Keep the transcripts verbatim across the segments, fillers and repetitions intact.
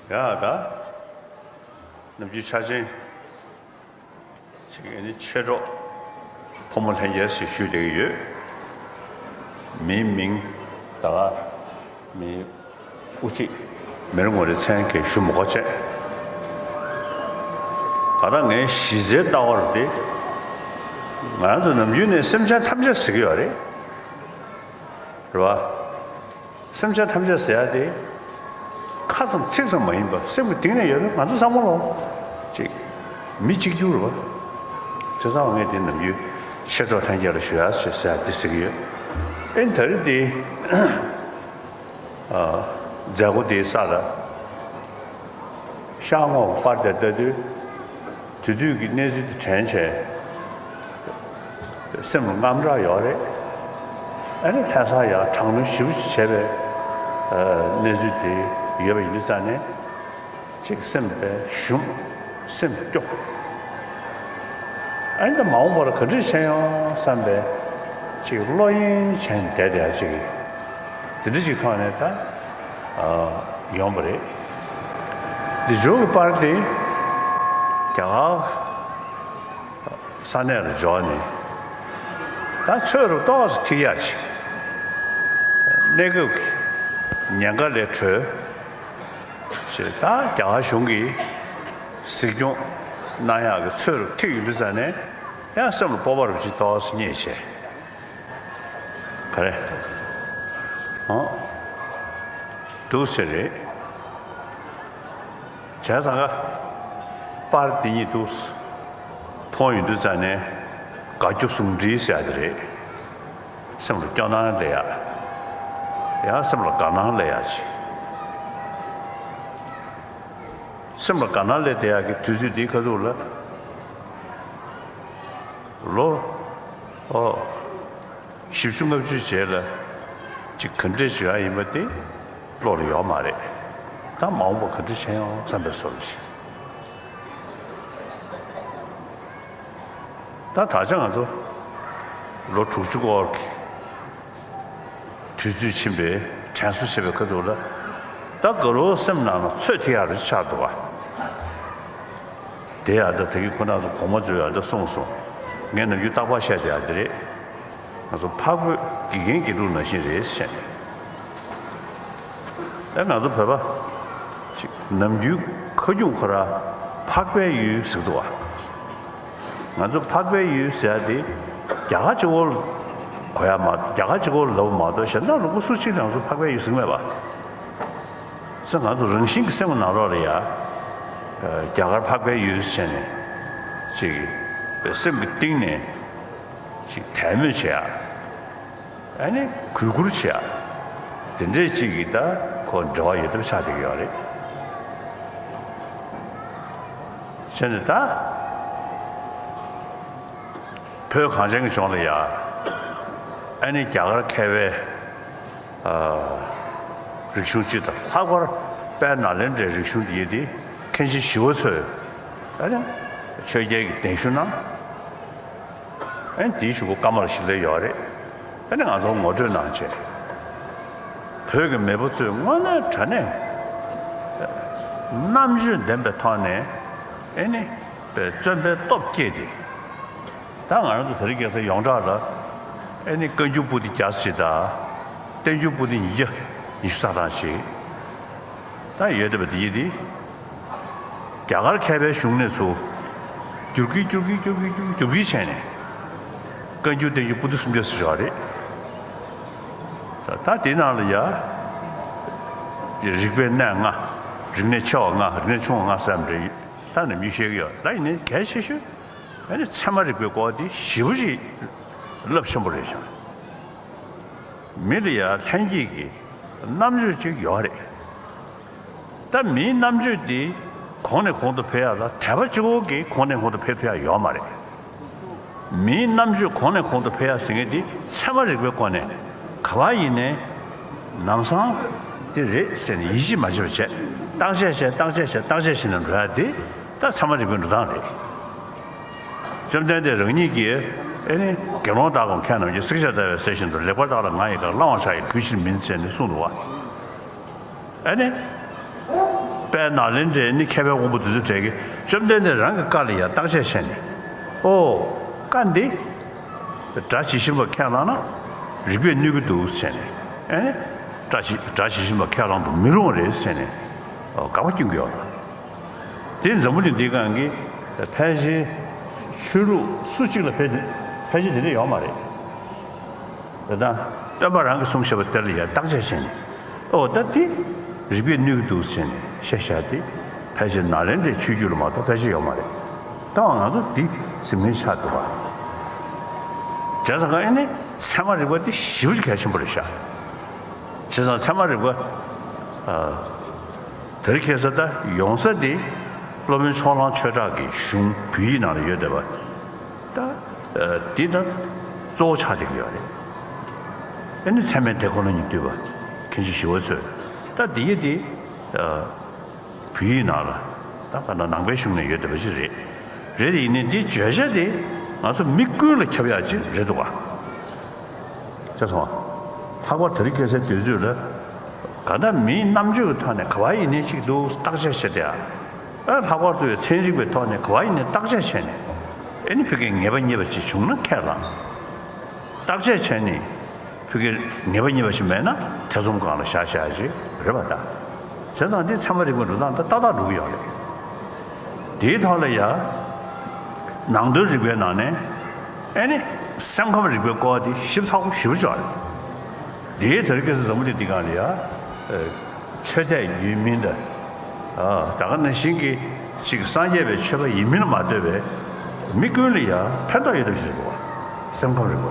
ཡ་ད། ནམ་རྒྱུན་ཆ་ཆེན་ཅིག་ཨ་ནི་མཆེད་གྲོགས་ཕོ་མོ་ལྷན་རྒྱས་ཞེས་ཞུས་བསྡད་ཀྱི་ཡོད། མིའི་མིང་ད་ག་མིའི་དབུ་ཁྲིད་མི་རེ་ངོ་རེ་མཚན་གྱིས་ཞུ་མི་དགོས་བྱས། ག་ད་ངའི་གཞི་རྩའི་ལྟ་བ་རུ་དེ། ང་རང་ཚོ་ནམ་རྒྱུན་ནས་སེམས་ཅན་ཐམས་ཅད་ཟེར་གྱི་ཡོད་རེད། རེད་བ། སེམས་ཅན་ཐམས་ཅད་ཟེར་ཡ་དེ། ཁ་ཙམ་ཚིག་ཙམ་མ་ཡིན་པར་སེམས་ཀྱི་གཏིང་ནས་ཡོད་ན་ང་ཚོ་ཚང་མ་ལོ། ཅིག་མི་གཅིག་གྱུར་རེད་བ། བྱས་ཙང་ངས་དེ་ནམ་རྒྱུན་མཆེད་གྲོགས་ལྷན་རྒྱས་ལ་ཞུ་ཡ་ཞེས་ཟེར་ཡ་དེ་ཟེར་གྱི་ཡོད། ཨེ་ད་རེས་དེ། མཛད་སྒོ་དེའི་ས་ལ་ཤར་ངོས་པར་དེ་ལྟ་དུས། དེ་དུས་ཀྱི་གནས་ཚུལ་དེ་དྲན་བྱས། སེམས་ལ་དངངས་སྐྲག་ཡོད་རེད། ཨ་ནི་ལྷ་ས་ཡང་དྲག་གནོན་ཞེ་པོ་ཅིག་བྱས་པའི་གནས་ཚུལ་དེ་ཡོད་པ་ཡིན་དུས་ཙང་ནས་ཅིག་སེམས་པའི་ཞུམ། སེམས་སྐྱོ། ཨ་ནི་ད་མ་འོངས་པར་ག་འདྲ་བྱས་ཡོང་བསམ་པའི་ཅིག་བློ་གཡེང་བྱས་ནས་བསྡད་བསྡད་ཅིག་དེ་འདྲ་ཅིག་ཐོག་ནས་ད་ཡོང་བ་རེད། འདི་མཇུག་གི་པར་དེ་རྒྱ་གར་ས་གནས་ལ་འབྱོར་ནས་ད་ཚོད་རུ་ཏོག་ཙམ་ཐིག་ཡག་ཅིག་གནས་སྐབས་ཀྱི་ཉེན་ཁ་ལས་གྲོལ་ཞེས་ད་རྒྱ་གར་གཞུང་གིས་གཟིགས་སྐྱོང་གནང་ཡག་གི་ཚོད་རུ་ཐིག་ཡོང་དུས་ཙང་ནས་ཡང་སེམས་ལ་སྤོབས་པ་རུ་ཅིག་ཏོག་ཙམ་རྙེད་བྱས། ག་རེ། ཨོ། འདུག་ཟེར་རེད། བྱས་ཙང་ཀ་པར་འདི་གཉིས་འདུག་མཐོང་ཡོང་དུས་ཙང་ནས་དགའ་སྐྱོ་ཟུང་འབྲེལ་ཟེར་ཡ་དེ་རེད། སེམས་ལ་སྐྱོ་སྣང་སླེབས་ཡ། ཡང་སེམས་ལ་དགའ་སྣང་སླེབས་ཡ་ཅིག་སེམས་ལ་དགའ་སྣང་སླེབས་བསྡད་ཡག་གི་དུས་ཚོད་འདིའི་ཁ་ཐུག་ལ། ལོ། ཨོ། བཞི་བཅུ་ལྔ་བཅུ་རྗེས་ལ་ཅིག་ག་འདྲས་བརྗོད་ཡ་ཡིན་པ་དེ་བློ་ལ་ཡོད་མ་རེད། ད་མ་འོངས་པ་ག་འདྲས་བྱས་ཡོང་བསམ་པའི་བཟོ་འདྲ་ཞིག་ད་ད་ཆ་ང་ཚོ་ལོ་དྲུག་ཅུ་སྐོར་གྱི་དུས་ཚོད་ཕྱིན་པའི་དྲན་གསོ་བྱེད་པའི་ཁ་ཐུག་ལ། ད་དགའ་རོགས་སེམས་ནང་ལ་ཚོད་ཐིག་ཡག་རེ་ཆགས་འདུག་ག་དེ་ཡག་ད་ད་གིན་ཁོ་རང་ཚོ་གོང་མ་ཚོས་ཡག་ད་གསུངས་སོང་། ངས་ནམ་རྒྱུན་རྟག་པར་བཤད་དེ་ཡག་འདི་རེད། ང་ཚོ་འཕགས་བོད་དགེ་རྒན་དགེ་ཕྲུག་ནང་བཞིན་རེད་བཤད་ནས། ཨེ་ང་ཚོ་བོད་པ་ཅིག་ནམ་རྒྱུན་ཁ་རྒྱུན་ཁོ་ར་འཕགས་པའི་ཡུལ་ཟེར་འདུག་བ། ང་ཚོ་འཕགས་པའི་ཡུལ་ཟེར་ཡ་དེ་རྒྱ་གར་གཅིག་པོ་གོ་ཡ་མ་རྒྱ་གར་གཅིག་པོ་ལབ་མ་གཏོགས་གཞན་དག་ལུང་པ་སུ་གཅིག་ལ་ང་ཚོ་འཕགས་པའི་ཡུལ་ཟེར་གྱི་མེད་པ། ཚེ་ང་ཚོ་རང་བཞིན་གྱི་སེམས་ཀྱི་ནང་ལོགས་ལ་ཡ། རྒྱ་གར་འཕགས་པའི་ཡུལ་ཟེར་ནས་ཅིག་སེམས་ཀྱི་གཏིང་ནས་ཅིག་དད་མོས་བྱེད་ཡ། ཨ་ནི་གུས་བཀུར་བྱེད་ཡ། དེ་འདྲས་ཅིག་གི་ད་ཁོ་འབྲེལ་བ་ཡོད་ཐབས་ཆགས་བསྡད་ཀྱི་ཡོད་རེད། བྱས་ནས་ད་བོད་གངས་ཅན་གྱི་ལྗོངས་ལ་ཡ། ཨ་ནི་རྒྱ་གར་མཁས་པའི་རིག་གཞུང་སྤྱི་དང་ལྷག་པར་དཔལ་ནཱ་ལེནྡྲའི་རིག་གཞུང་འདི་ཡི་དེ་མཁན་ཆེན་ཞི་བ་འཚོས་ཨ་ནི་ཆོས་རྒྱལ་གྱི་གདན་ཞུ་གནང་། ཨ་ནི་དེའི་གཞུག་གུ་ཀ་མ་ལ་ཤི་ལའི་ཡོད་རེད། ཨ་ནི་ང་ཚོ་ངོ་སྤྲོད་གནང་བྱས། བོད་ཀྱི་མེས་པོ་ཚོས་དངོས་གནས་དྲང་གནས་རྣམ་དཔྱོད་ལྡན་པའི་ཐོག་ནས་ཨ་ནི་བཙོན་པའི་སྟོབས་བསྐྱེད་དེ། ད་ང་རང་ཚོ་དེ་རིང་ཁ་སང་ཡོངས་གྲགས་ལ་ཨ་ནི་བཀའ་འགྱུར་པོ་ཏི་བརྒྱ་ཙམ་ཞིག་དང་། བསྟན་འགྱུར་པོ་ཏི་ཉིས་བརྒྱ་ཉི་ཤུ་རྩ་གྲངས་ཤིག་ད་ཡོད་བསྡད་པ་འདི་ཡིན་ཏེ། རྒྱ་གར་མཁས་པའི་གཞུང་ནས་ཚུར་བསྒྱུར་གྱིན་བསྒྱུར་གྱིན་བསྒྱུར་གྱིན་བསྒྱུར་གྱིན་བསྒྱུར་གྱིན་བྱས་ནས་བཀའ་འགྱུར་བསྟན་འགྱུར་པོ་ཏི་སུམ་བརྒྱ་ཙམ་ཞིག་ཡོད་རེད། ད་དེའི་ནང་ལ་ཡ། རིག་པའི་གནས་ལྔ། རིག་གནས་ཆེ་བ་ལྔ། རིག་གནས་ཆུང་བ་ལྔ་ཟེར་ཡ་རེད། ད་ནི་མི་ཤེས་ཀྱི་ཡོད། ད་ཡིན་ནའི་གལ་ཆེ་ཤོས་ཨ་ནི་ཚད་མ་རིག་པའི་སྐོར་འདི་ཞེ་པོ་ཅིག་རླབས་ཆེན་པོ་རེད་ཤག་མི་ལ་ཡ་ལྷན་སྐྱེས་ཀྱི་རྣམ་དཔྱོད་ཅིག་ཡོད་རེད། ད་མིའི་རྣམ་དཔྱོད་འདི་གོང་ནས་གོང་དུ་འཕེལ་ཡ་ལ་དད་པ་གཅིག་པོ་གིས་གོང་ནས་གོང་དུ་འཕེལ་ཐུབ་ཡ་ཡོད་མ་རེད། མིའི་རྣམ་དཔྱོད་གོང་ནས་གོང་དུ་འཕེལ་ཡ་ཟེར་མཁན་འདི་ཚད་མ་རིག་པའི་སྒོ་ནས་ག་པར་ཡིན་ནའི་ལམ་སང་འདི་རེད་ཟེར་ནས་ཡིད་ཆེས་མ་བྱེད་པ་བྱས། བརྟག་དཔྱད་བྱས། བརྟག་དཔྱད་བྱས། བརྟག་དཔྱད་བྱས་ནས་འགྲོ་ཡ་འདི་ད་ཚད་མ་རིག་པའི་འགྲོ་སྟངས་རེད། བཅོམ་ལྡན་འདས་རང་ཉིད་ཀྱིས་ཨེ་ནི་དགེ་སློང་དག་གམ་མཁས་རྣམས་ཀྱིས། བསྲེགས་བཅད་བརྡར་བའི་ཟས་བཞིན་དུ། ལེགས་པར་བརྟགས་ལ་ང་ཡི་བཀའ། བླང་བར་བྱ་ཡི་དུས་ཕྱིར་མིན་ཟེར་ནས་གསུངས་འདུག་བ། ཨེ་ནི། དཔེ་ དཔལ་ནཱ་ལེནྡྲའི་ནི་མཁས་པའི་དབང་པོ་དེ་ཚོའི་གྲས་ཀྱིས་བཅོམ་ལྡན་འདས་རང་གི་བཀའ་ལ་ཡང་བརྟག་དཔྱད་བྱས་ནས། ཨོ། བཀའ་འདི་སྒྲ་ཇི་བཞིན་པ་ཁས་བླངས་ན་རིགས་པས་གནོད་ཀྱི་འདུག་ཟེར་ནས། ཨེ་ནི། སྒྲ་ཇི་སྒྲ་ཇི་བཞིན་པ་ཁས་བླངས་དུ་མི་རུང་བ་རེད་ཟེར་ནས། ཨོ། དགག་པ་སྐྱོན་གྱི་ཡོད་ལ། དེ་འཛམ་བུ་གླིང་འདིའི་སྒང་གི་ཕལ་ཆེར་ཆོས་ལུགས་སུ་གཅིག་ལ་ཕལ་ཕལ་ཆེར་དེ་འདྲ་ཡོད་མ་རེད། དེ་དང་སྟོན་པ་རང་གིས་གསུངས་བཞག་པ་དེ་ལ་ཡང་བརྟག་དཔྱད་བྱས་ནས། ཨོ། ད་དེ་རིགས་པས་གནོད་ཀྱི་འདུག་ཟེར་ནས་བཤད་བཞག་དེ་ཕལ་ཆེར་ནཱ་ལེནྡྲའི་ཆོས་བརྒྱུད་ལ་མ་གཏོགས་ཕལ་ཆེར་ཡོད་མ་རེད། ད་ང་ཚོ་འདི་གཟིགས་མཁན་ཆགས་འདུག་ག། བྱས་ཙང་ཨེ་ནི་ཚད་མ་རིག་པ་དེ་ཞེ་པོ་ཅིག་གལ་ཆེན་པོ་རེད་ཤག། བྱས་ཙང་ཚད་མ་རིག་པ། ཨ། དེ་རིང་ཁ་སང་ད་ཡོང་ས་དེ་སློབ་དཔོན་ཕྱོགས་གླང་ཆོས་གྲགས་ཀྱི་གཞུང་བོད་ཡིག་ནང་ལ་ཡོད་བསྡད་པ། ད་ཨ་འདི་ད་གཙོ་བོ་ཆགས་བསྡད་ཀྱི་ཡོད་རེད། ཨེ་ནི་ཚད་མའི་དེ་ཁོ་ན་ཉིད་བསྡུས་པ། མཁན་ཆེན་ཞི་བ་འཚོས། ད་འདི་ཡི་དེ་ཨ་བོད་ཡིག་ནང་ལ་ད་ག་ན་ནང་པའི་གཞུང་ནས་ཡོད་བསྡད་པ་ཞིག་རེད། རེད། དེ་ཡིན་ནའི་འདིའི་བརྗོད་བྱ་དེ་ང་ཚོ་མི་ཀུན་ལ་ཁྱབ་ཡག་ཅིག་རེད་འདུག་ག། ཤེས་སོང་ང་། ལྷག་པར་དེ་རིང་ཁ་སང་དུས་ཚོད་ལ། ག་ད་མིའི་རྣམ་དཔྱོད་ཀྱི་ཐོག་ནས་ག་བ་ཡིན་ནའི་ཅིག་འདུག་བརྟག་དཔྱད་བྱེད་དེ་ཡ། ཨ། ལྷག་པར་དུ་ཡང་ཚན་རིག་པའི་ཐོག་ནས་ག་བ་ཡིན་ནའི་བརྟག་དཔྱད་བྱས་ནས། ཨེ་ནི་ཕ་གིའི་ངེས་པ་རྙེད་པ་ཅིག་བྱུང་ན་ཁས་བླངས། བརྟག་དཔྱད་བྱས་ནས་ཕ་གིའི་ངེས་པ་རྙེད་པ་ཞིག་མེད་ན་ཐེ་ཚོམ་སྒང་ལ་བཞག་བཞག་ཅིག་རེད་པ་ད། བྱས་ཙང་འདི་ཚད་མ་རིག་པའི་འགྲོ་སྟངས་དང་ཏག་ཏག་འགྲོ་གི་ཡོད་རེད། དེའི་ཐོག་ལ་ཡ། ནང་དོན་རིག་པའི་ནང་ནས། ཨེ་ནི། སེམས་ཁམས་རིག་པའི་སྐོར་དེ་ཞིབ་ཚགས་པོ་ཞེ་པོ་ཅིག་ཡོད་རེད། དེའི་དེ་རིང་ཁ་སང་འཛམ་བུ་གླིང་འདི་སྒང་ལ་ཡ། ཨ། ཆོས་དད་ཡོད་མིན་དང་། ཨ། ད་ག་ནང་བཞིན་གྱི་ཅིག་སངས་རྒྱས་པའི་ཆོས་པ་ཡིན་མིན་ལ་མ་ལྟོས་པའི་མི་ཀུན་ལ་ཡ་ཕན་ཐོགས་ཡོད་ཐབས་ཤིག་རེད་པ། སེམས་ཁམས་རིག་པ།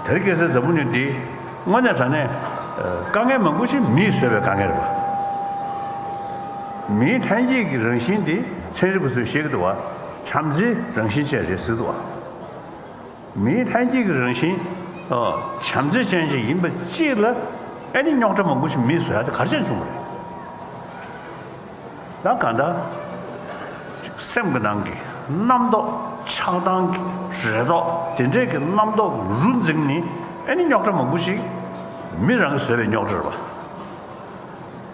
དེ་རིང་ཁ་སང་འཛམ་བུ་གླིང་འདི་དངོས་གནས་དྲང་གནས། ཨ། དཀའ་ངལ་མང་པོ་ཞིག་མིས་བཟོས་པའི་དཀའ་ངལ་རེད་པ། མིའི་ལྷན་སྐྱེས་ཀྱི་རང་བཞིན་འདི་ཚན་རིག་པ་ཚོས་བཤད་ཀྱི་འདུག་པ། བྱམས་བརྩེའི་རང་བཞིན་ཅན་རེད་ཟེར་འདུག་པ། མིའི་ལྷན་སྐྱེས་ཀྱི་རང་བཞིན། ཨ། བྱམས་བརྩེ་ཅན་ཞིག་ཡིན་པ་གཅིག་ལ། ཨེ་ནི་རྙོག་དྲ་མང་པོ་ཞིག་མིས་བཟོ་ཡ་དེ་ག་རེ་བྱས་བྱུང་བ་རེད། ད་གང་ལྟར། སེམས་ཀྱི་ནང་གི་རྣམ་རྟོག་ཆགས་སྡང་གི་རེ་དོགས་དེ་འདྲས་ཀྱི་རྣམ་རྟོག་རུ་འཛིངས་ནས། ཨེ་ནི་རྙོག་དྲ་མང་པོ་ཞིག་མི་རང་གིས་བཟོས་པའི་རྙོག་དྲ་རེད་པ།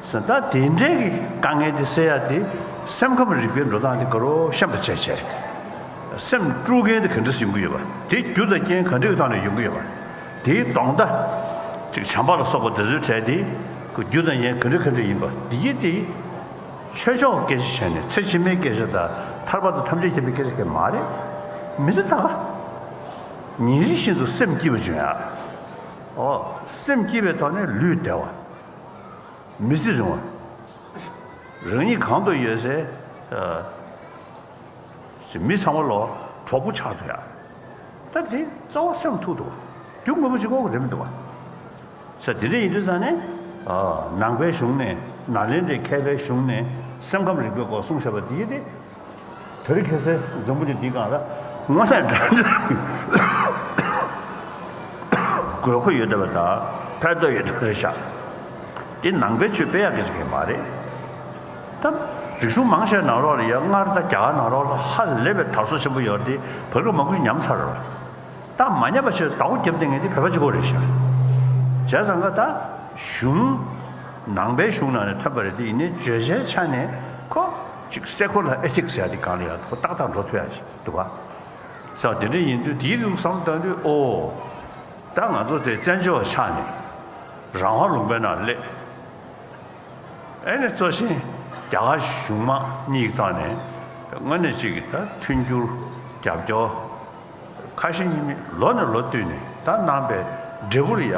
ཟེར། ད་དེ་འདྲའི་གི་དཀའ་ངལ་དེ་སེལ་ཡ་དེ། སེམས་ཁམས་རིག་པའི་འགྲོ་སྟངས་དེ་དགའ་རབ་ཤེས་པ་བྱས་བྱས། སེམས་དཀྲུག་མཁན་དེ་ག་འདྲས་ཡོང་གི་ཡོད་པ། དེའི་རྒྱུ་དང་རྐྱེན་ག་འདྲས་ཀྱི་ཐོག་ནས་ཡོང་གི་ཡོད་པ། དེའི་གདོང་བརྡ། ཅིག་བྱམས་པ་ལ་སོགས་པ་དེ་ཚོའི་གྲས་དེ། ཁོ་རྒྱུ་དང་རྐྱེན་ག་འདྲས་ག་འདྲས་ཡིན་པ་འདི་ཡིན་ཏེ། ཆོས་ཕྱོགས་སྐད་ཆ་བྱས་ནས་ཚེ་ཕྱི་མའི་སྐད་ཆ་དང་ཐར་པ་དང་ཐམས་ཅད་མཁྱེན་པའི་སྐད་ཆ་གང་མ་རེད། མི་ཚེ་ད་ག། ཉིན་རེ་བཞིན་དུ་སེམས་སྐྱིད་པ་བྱུང་ཡ། ཨོ། སེམས་སྐྱིད་པའི་ཐོག་ནས་ལུས་བདེ་བ། མི་ཚེ་རིང་བ། རང་ཉིད་གང་དུ་ཡོད་སའི། ཨ། མི་ཚང་མ་ལོ་གྲོགས་པོ་ཆགས་ཐུབ་ཡ། ད་དེ་རྩ་བ་སེམས་ཐུག་འདུག་བ། རྒྱུ་དངོས་པོ་གཅིག་པོ་རེད་མི་འདུག་བ། ས་དེ་འདྲ་ཡིན་དུས་ཙང་ནས། ཨ། ནང་པའི་གཞུང་ནས། ནཱ་ལེནྡྲའི་མཁས་པའི་གཞུང་ནས་སེམས་ཁམས་རིག་པའི་སྐོར་གསུངས་བཞག་པ་དེ་ཡིན་ཏེ། དེ་རིང་ཁ་སང་འཛམ་བུ་གླིང་འདིའི་སྒང་ལ་དངོས་གནས་དྲང་གནས་དགོས་མཁོ་ཡོད་བསྡད་པ་དང་ཕན་ཐོགས་ཡོད་བསྡད་པ་རེད་ཤག། དེ་ནང་པའི་ཆོས་སྤེལ་ཡག་གི་ཅིག་མ་རེད། ད་རིག་གཞུང་མང་ཆེ་ནང་ལོགས་ལ་ཡ། སྔར་ད་རྒྱ་གར་ནང་ལོགས་ལ་ཧ་ལས་པའི་དར་སོ་ཆེན་པོ་ཡོད་རེད་དེ། བོད་སྐད་མང་པོ་ཞིག་ཉམས་ཚར་རེད། ད་མ་ཉམས་པ་ཞིག་བདག་པོ་རྒྱབ་བསྡད་མཁན་དེ་བོད་པ་གཅིག་པོ་རེད་ཤག། བྱས་ཙང་ཀ་ད་གཞུང་། ནང་པའི་གཞུང་ནང་ནས་ཐོན་པ་རེད་དེ། ཡིན་ནའི་བརྗོད་བྱའི་ཆ་ནས་ཁོ་ཅིག་སེ་ཀོ་ལར་ཨེ་ཐིག་སི་ཟེར་ཡ་དེ་སྒང་ལ་ཡ་ཁོ་ཏག་ཏག་འགྲོ་ཐུབ་ཡ་ཅིག་འདུག་ག། ས་དེ་འདྲ་ཡིན་དུས་དེའི་ལུགས་བསམ་བཏང་དུས། ཨོ། ད་ང་ཚོ་དེ་བཙན་བྱོལ་བ་ཆགས་ནས་རང་དབང་ལུང་པའི་ནང་སླེབས། ཨེ་ནས་གཙོ་ཆེན་རྒྱ་གར་གཞུང་མང་གཉིས་ཀྱི་ཐོག་ནས་དངོས་གནས་གཅིག་གི་ད་མཐུན་འགྱུར་རྒྱབ་སྐྱོར། ཁ་ཞེ་གཉིས་མེད་ལོ་ནས་ལོ་བསྟུད་ནས་ད་གནང་པའི་འབྲས་བུ་ལ་ཡ།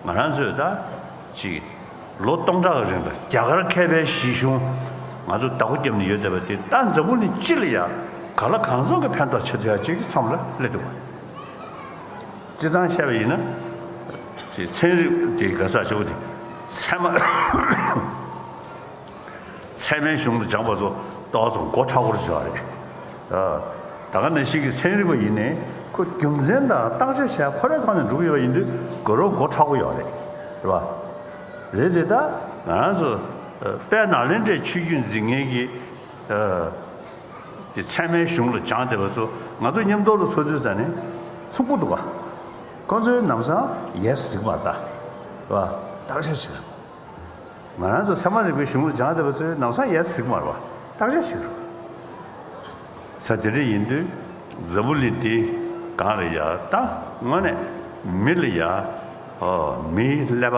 ང་རང་ཚོས་ད་ཅིག་ལོ་སྟོང་ཕྲག་གི་རིང་ལ་རྒྱ་གར་མཁས་པའི་གཞི་གཞུང་ང་ཚོ་བདག་པོ་བརྒྱབ་ནས་ཡོད་བསྡད་པ་དེ། ད་འཛམ་བུ་གླིང་སྤྱི་ལ་ཡ་གང་ལ་གང་འཚམ་གྱི་ཕན་ཐོགས་ཆེ་ཐུབ་ཡ་ཅིག་གི་མཚམས་ལ་སླེབས་འདུག་བ། སྤྱིར་བཏང་བཤད་པ་ཡིན་ན། ཅིག་ཚན་རིག་དེ་ག་ས་ཆོག་དེ་ཚད་མ། ཚད་མའི་གཞུང་དུ་སྦྱངས་པ་ཚོ་ཏོག་ཙམ་མགོ་མཁྲེགས་པོ་ཞིག་རེད། ཨ། ད་ག་ནང་བཞིན་གྱི་ཚན་རིག་པ་ཡིན་ནའི་ཁོ་རྒྱུ་མཚན་དང་བརྟག་དཔྱད་བྱས་ཁོ་རའི་ཐོག་ནས་འགྲོ་གི་ཡོད་པ་ཡིན་དུས་དགའ་རབ་མགོ་མཁྲེགས་པོ་ཡོད་རེད། རེད་པ། རེད་དེ། ད་ང་རང་ཚོ་ཨ་དཔལ་ནཱ་ལེནྡྲའི་ཆོས་བརྒྱུད་འཛིན་མཁན་གྱི། ཨ། དེ་ཚད་མའི་གཞུང་ལ་སྦྱངས་བསྡད་པ་ཚོ་ང་ཚོ་མཉམ་དུ་ལ་ཚོགས་དུས་ཙ་ནས་མཚུངས་པོ་འདུག་ག། ཁོང་ཚོའི་ནམ་སང་ཡས་གཟིགས་པ་ད། རེད་པ། བརྟག་དཔྱད་བྱས། ང་རང་ཚོ་ཚད་མ་རིག་པའི་གཞུང་ལ་སྦྱངས་བསྡད་པ་ཚོས་ནམ་སང་ཡལ་ཟིག་མ་རེད་པ། བརྟག་དཔྱད་བྱེད་རོགས། ས་དེ་འདྲ་ཡིན་དུས་འཛམ་བུ་གླིང་འདི་སྒང་ལ་ཡ་ད་དངོས་གནས་མི་ལ་ཡ་ཨོ་མིའི་ཀླད་པ་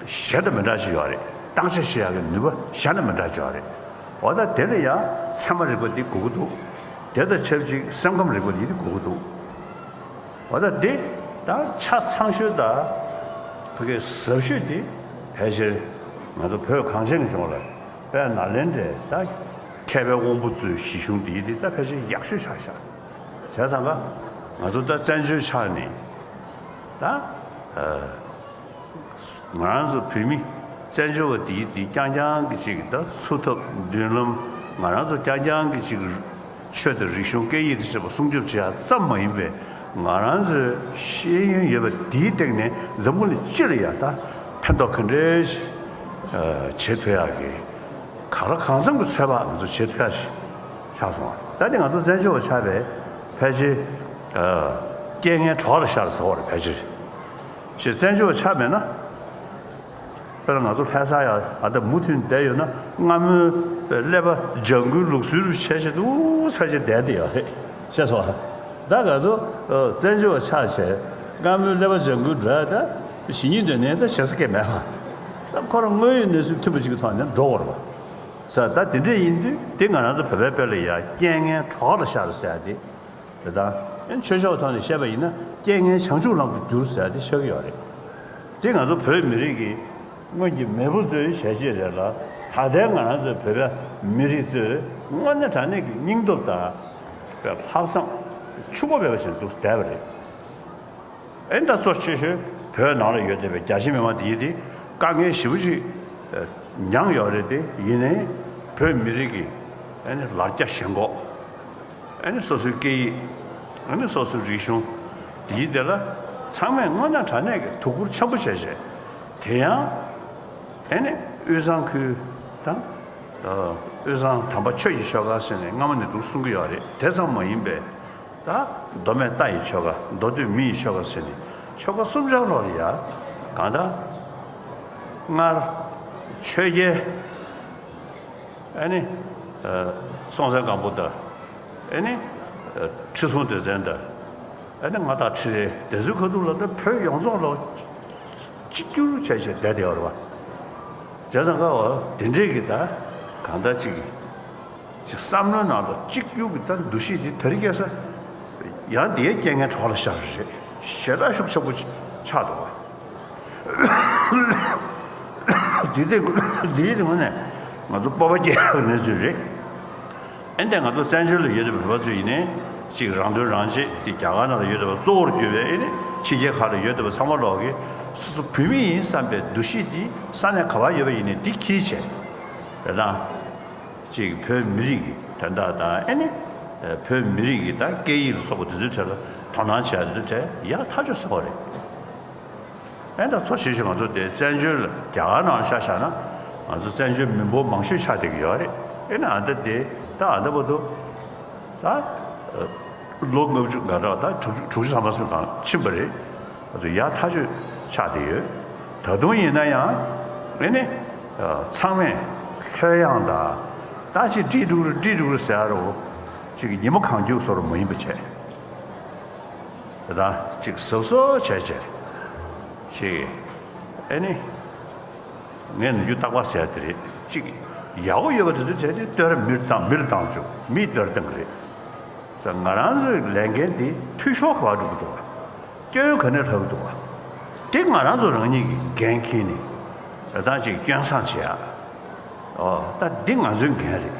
གཞན་དང་མི་འདྲ་ཞིག་ཡོད་རེད། བརྟག་དཔྱད་བྱེད་ཡག་གི་ནུས་པ་གཞན་དང་མི་འདྲ་ཞིག་ཡོད་རེད། འོ་ད་དེ་ལ་ཡ་ཚད་མ་རིག་པ་འདི་དགོས་ཀྱི་འདུག་དེ་དང་ཆབས་ཅིག་སེམས་ཁམས་རིག་པ་འདི་དགོས་ཀྱི་འདུག་འོ་ད་འདི་ད་ཆ་ཚང་ཤོས་དང་ཕ་གི་ཟབ་ཤོས་དེ་ཕལ་ཆེར་ང་ཚོ་བོད་གངས་ཅན་གྱི་ལྗོངས་ལ་དཔལ་ནཱ་ལེནྡྲའི་ད་མཁས་པའི་དབང་པོ་ཚོའི་གཞི་གཞུང་འདི་འདི་ད་ཕལ་ཆེར་ཡག་ཤོས་ཆགས་ཤག་བྱས་ཙང་ཀ་ང་ཚོ་ད་བཙན་བྱོལ་ཆགས་ནས་ད་ང་རང་ཚོ་བོད་མི་བཙན་བྱོལ་བ་འདི་འདི་རྐྱང་རྐྱང་གི་ཅིག་ད་འཚོ་ཐབས་མདུན་ལམ་ང་རང་ཚོ་རྐྱང་རྐྱང་གི་ཅིག་ཆོས་དང་རིག་གཞུང་སྐད་ཡིག་དང་བཅས་པ་སྲུང་སྐྱོབ་བྱེད་ཡག་ཙམ་མ་ཡིན་པའི་ང་རང་ཚོའི་ཤེས་ཡོན་ཡོད་པ་འདིའི་སྟེང་ནས་འཛམ་བུ་གླིང་སྤྱི་ལ་ཡ་ད་ཕན་ཐོགས་ག་འདྲས་ཤིག་བྱེད་ཐུབ་ཡག་གི་གང་ལ་གང་འཚམ་གྱི་ཚོད་དཔག་ང་ཚོ་བྱེད་ཐུབ་ཡག་ཞིག་ཆགས་སོང་བ། ད་དེ་ང་ཚོ་བཙན་བྱོལ་བ་ཆགས་པའི་ཕལ་ཆེར་རྐྱེན་ངན་གྲོགས་ལ་ཤར་ཟེར་བ་རེད་ཕལ་ཆེར། ཞེས་བཙན་བྱོལ་བ་ཆགས་མེད་ན། དཔེར་ན་ང་ཚོ་ལྷ་ས་ཡ་ཨ་ད་མུ་མཐུད་བསྡད་ཡོད་ན་སྔ་མོའི་ཀླད་པ་ལྗང་ཁུའི་ལུགས་སྲོལ་རུ་བྱས་བྱས་འདུག་ཕལ་ཆེར་བསྡད་དེ་ཡོད་རེད་ཤེས་སོང་། ད་ང་ཚོ་བཙན་བྱོལ་བ་ཆགས་བྱས་སྔ་མོའི་ཀླད་པ་ལྗང་ཁུའི་འགྲོ་ཡ་ད་གཞི་གཉིས་སྡོད་ནས་ད་ཞེ་ས་སྐད་མེད་པ། ད་ཁོ་རང་དངོས་ཡོད་གནས་ཚུལ་མཐུན་པ་ཅིག་གི་ཐོག་ནས་འགྲོ་དགོས་རེད་པ། ས་ད་དེ་འདྲས་ཡིན་དུས་དེ་ང་རང་ཚོ་བོད་པའི་དཔེ་ལ་ཡ་རྐྱེན་ངན་གྲོགས་ལ་ཤར་ཟེར་ཡ་དེ། དེ་དང་། ཆོས་ཕྱོགས་ཐོག་ནས་བཤད་པ་ཡིན་ན་རྐྱེན་ངན་བྱང་ཆུབ་ལམ་དུ་བསྒྱུར་ཟེར་ཡ་དེ་ཆགས་ཀྱི་ཡོད་རེད། དེ་ང་ཚོ་བོད་མི་རིགས་ཀྱི་སྔོན་གྱི་མེས་པོ་ཚོའི་བྱས་རྗེས་རེད་ལ་ད་ལྟའི་ང་རང་ཚོའི་བོད་པ་མི་རིགས་ཚོས་དངོས་གནས་དྲང་གནས་ཀྱི་སྙིང་སྟོབས་དང་། ལྷག་བསམ་ཕྱུག་པོ་མེད་པ་བྱས་འདུག་བསྡད་པ་རེད། ཨེ་ད་གཙོ་ཆེ་ཤོས་བོད་ནང་ལ་ཡོད་བསྡད་པའི་རྒྱ་ཆེ་མི་མང་དེ་དེ་དཀའ་ངལ་ཞེ་པོ་ཅིག་མྱངས་ཡོད་རེད་དེ་ཡིན་ནའི་བོད་མི་རིགས་ཀྱི་ཨེ་ནི་ལར་རྒྱ་ཞེན་ཁོག་ཨེ་ནི་སོ་སོའི་སྐད་ཡིག་ཨེ་ནི་སོ་སོའི་རིག་གཞུང་དེའི་དེ་ལ་ཚང་མས་དངོས་གནས་དྲང་གནས་ཀྱི་ཐུགས་ཁུར་ཆེན་པོ་བྱས་བྱས་དེ་ཡང་ཨེ་ནི་དབུས་གཙང་ཁུལ་དང་དབུས་གཙང་དམ་པ་ཆོས་ཀྱི་ཆོལ་ཁ་ཟེར་ནས་སྔ་མོ་ནས་འདུག་གསུང་གི་ཡོད་རེད། དེ་ཙམ་མ་ཡིན་པའི། ད་མདོ་སྨད་རྟ་ཡི་ཆོལ་ཁ་མདོ་སྟོད་མི་ཡི་ཆོལ་ཁ་ཟེར་ནས་ཆོལ་ཁ་གསུམ་ཆར་ལོག་ལ་ཡ་གང་ལྟར་སྔར་ཆོས་རྒྱལ་ཨ་ནི་སྲོང་བཙན་སྒམ་པོ་དང་ཨ་ནི་ཁྲི་སྲོང་ལྡེ་བཙན་དང་ཨ་ནི་མངའ་བདག་ཁྲི་རལ་དེ་ཚོའི་ཁ་ཐུག་ལ་ད་བོད་ཡོངས་རྫོགས་ལ་གཅིག་གྱུར་བྱས་བྱས་བསྡད་བསྡད་ཡོད་རེད་བ། བྱས་ཙང་ཀ་བ་དེ་འདྲས་ཀྱི་ད་གང་ལྟར་གཅིག་གི་ཅིག་བསམ་བློའི་ནང་ལ་གཅིག་གྱུར་གྱི་ད་འདུ་ཤེས་འདི་དེ་རིང་ཁ་སང་ཡང་དེའི་རྐྱེན་ངན་གྲོགས་ལ་ཤར་རེད། ཞེ་དྲག་ཤུགས་ཆེན་པོ་ཆགས་འདུག་བ། འདི་དེ་འདིའི་དེ་ངོས་ནས་ང་ཚོ་སྤོབས་པ་སྐྱེ་ཡག་གནས་ཚུལ་རེད། ཨེ་འདས་ང་ཚོ་བཙན་བྱོལ་ལ་ཡོད་པའི་བོད་པ་ཚོ་ཡིན་ནའི་གཅིག་རང་དོན་རང་གཅེས་དེ་རྒྱ་གར་ནང་ལ་ཡོད་པ་གཙོ་བོར་གྱུར་པའི་ཨེ་ནི་ཕྱི་རྒྱལ་ཁག་ལ་ཡོད་པ་ཚང་མ་ལོག་གི་སོ་སོ་བོད་མི་ཡིན་བསམ་པའི་འདུ་ཤེས་འདི་ས་གནས་ག་པར་ཡོད་པ་ཡིན་ནའི་འདི་འཁྱེར་བྱས་རེད་དང་། གཅིག་བོད་མི་རིགས་ཀྱི་དོན་དག་དང་ཨེ་ནི། བོད་མི་རིགས་ཀྱི་ད་སྐད་ཡིག་ལ་སོགས་པ་དེ་ཚོའི་གྲས་ལ་དོ་སྣང་བྱེད་ཡ་དེ་ཚོའི་གྲས་ཡག་ཐག་ཆོད་ཟེར་བ་རེད། ཨེ་ད་གཙོ་ཆེ་ཤོས་ང་ཚོ་དེ་བཙན་བྱོལ་ལ་རྒྱ་གར་ནང་ཆ་བཞག་ན་ང་ཚོ་བཙན་བྱོལ་མི་འབོར་མང་ཤོས་ཆགས་བསྡད་ཀྱི་ཡོད་རེད། ཨེ་ནི་ཨ་ད་དེ་ད་ཨ་ད་བར་དུ་ད་ལོ་ལྔ་བཅུ་ང་གྲངས་ད་དྲུག་ཅུ་དྲུག་ཅུ་ཐམ་པ་སོང་གང་ཕྱིན་པ་རེད། ཨ་ད་ཡག་ཐག་ཆོད་ཆགས་བསྡད་ཡོད། ད་དུང་ཡིན་ན་ཡང་ཨེ་ནི་ཚང་མས་ལྷོད་ཡངས་དང་ད་ཅིག་འགྲིག་འགྲོ་གི་རེད་འགྲིག་འགྲོ་གི་རེད་ཟེར་ཡ་རོ་ཅིག་ཉི་མ་གང་རྒྱུག་བཟོ་རུ་མ་ཡིན་པ་བྱས། དེ་དང་གཅིག་གཟབ་གཟབ་བྱས་བྱས་ཅིག་ཨེ་ནི་ངས་ནམ་རྒྱུན་རྟག་པར་ཟེར་ཡ་དེ་རེད། གཅིག་ཡག་པོ་ཡོད་པ་དེ་ཚོ་བྱས་ཏེ་བསྟོད་ར་མིར་བཏང་མིར་བཏང་བཅུག་མིས་བསྟོད་ར་བཏང་གི་རེད། ས་ང་རང་ཚོའི་ལས་འགན་འདི་འཐུས་ཤོར་ག་པར་འགྲོ་གི་འདུག་བ། སྐྱོན་ག་ནས་ལྷག་གི་འདུག་བ། དེ་ང་རང་ཚོ་རང་ཉིད་ཀྱི་འགན་འཁྱེར་ནས་ད་ཅིག་སྐྱོན་བསང་བྱེད་ཡ། ཨོ་ད་འདི་ང་ཚོའི་འགན་རེད།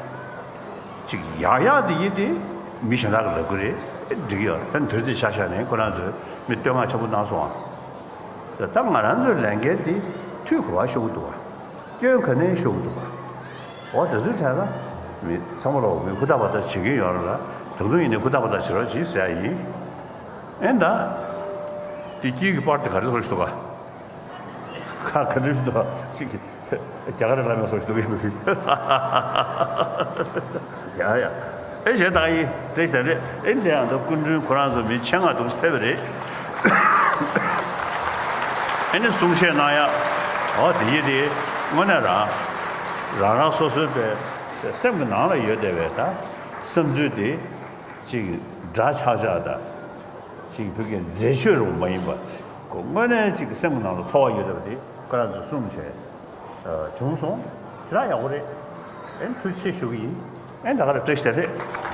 ཅིག་ཡག་ཡག་འདི་ཡིན་ཏེ་མི་གཞན་དག་གིས་ལབ་གི་རེད། འགྲིག་གི་ཡོད་རེད། ད་འདིར་དེ་ཆ་བཞག་ནས་ཁོ་རང་ཚོས་མི་བསྟོད་བསྔགས་ཆེན་པོ་གནང་སོང་ཨ། ད་ང་རང་ཚོའི་ལས་འགན་འདི་འཐུས་ག་པར་ཤོར་གི་འདུག་བ། སྐྱོན་ག་ནས་ཤོར་གི་འདུག་བ། འོ་དེ་ཚོའི་གྲས་ལ་མི་ཚང་མ་ལོག་མི་ཧུར་ཐག་པ་ཐག་བྱེད་ཀྱི་ཡོད་རེད་ལ། ད་དུང་ཡིན་ནའི་ཧུར་ཐག་པ་ཐག་བྱེད་རོགས་གྱིས་ཟེར་ཡ་ཡིན། ཨེ་ད། དེ་དཀྱིལ་གྱི་པར་དེ་ག་རེ་བཟོ་ཞིག་འདུག་ག་ཁ་ག་འདྲ་ཞིག་འདུག་ག་ཅིག་རྒྱ་གར་ལ་མེད་བཟོ་ཞིག་འདུག་ག་ཡ་ཡ། ཨེ་གཞན་དག་ཡིན་བཀྲ་ཤིས་བདེ་ལེགས། ཨེ་འདི་ཡང་ད་སྐུ་མགྲོན་ཁོ་རང་ཚོ་མི་ཆེད་མངགས་འདུག་ཕེབས་པ་རེད། ཨེ་ནི་གསུང་བཤད་གནང་ཡ། འོ་དེ་ཡིན་དེ། དངོས་གནས་རང་རང་རང་སོ་སོའི་པའི་སེམས་ཀྱི་ནང་ལ་ཡོད་བསྡད་པའི་ད་བསམ་ཚུལ་དེ་ཅིག་འདྲ་ཆགས་ཆགས་དང་ཅིག་བོད་ཀྱི་མཛེས་ཆོས་རུ་མ་ཡིན་པ་ཁོ་དངོས་གནས་ཅིག་སེམས་ཀྱི་ནང་ལ་ཚོར་བ་ཡོད་བསྡད་པ་དེ་ཁོ་རང་ཚོ་གསུངས་བྱས་བྱུང་སོང་། ཞེ་དྲག་ཡག་པོ་རེད། ཨེ་ཐུགས་རྗེ་ཆེ་ཞུ་གི་ཡིན། ཨེ་ད་ག་རེ་བཀྲ་ཤིས་བདེ་ལེགས།